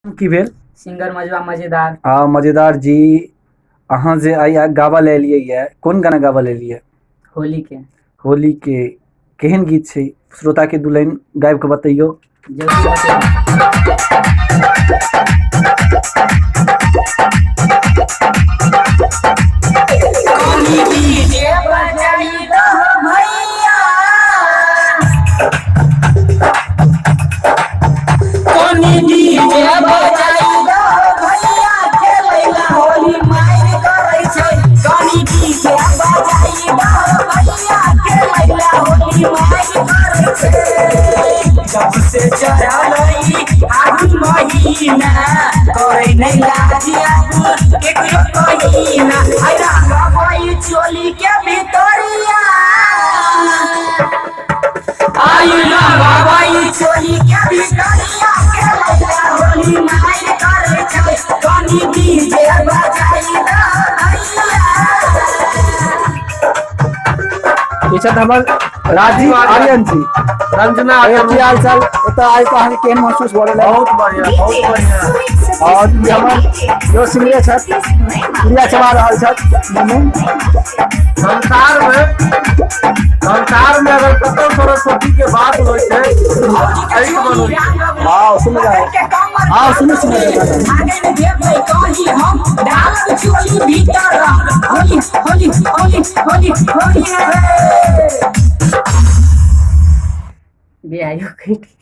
की भेल? सिंगर मजबा मजेदार। आ मजेदार जी, अहाँ जे आइ गाबऽ लए एलियै ये, कोन गाना गाबऽ लए एलियै? होली के। होली के केहन गीत छै? श्रोता के दू लाइन गाबि कऽ बतैयौ। जरूर बतेबै। जब से चढ़लई फागुन महीना, करे नहीं लाज अब केकरो कहीना। आई रंगबई चोली के भितरिया, आई रंगबई चोली के भितरिया, के लैला होली मार करे छै, कनी डीजे बजाई दो भैया। ई छथि हमर राजीव आर्यन जी। रंजना। अरे की हाल चाल? एतऽ आबि कऽ अहाँके केहन महसूस भऽ रहल है? बहुत बढ़िया, बहुत बढ़िया। और ई हमर जो सिंगरे छथि, प्रिया चबा रहल छथि मम्मी। संसार में अगर कतौ सरस्वती के बात होइ छै, एही बनबै छै। वाह, सुन रहा हाँ, सुनू सुनू। आगे देबै कही हम डालब चोली भीतर रंग, होली होली होली होली होली हे। बियाहो कटि।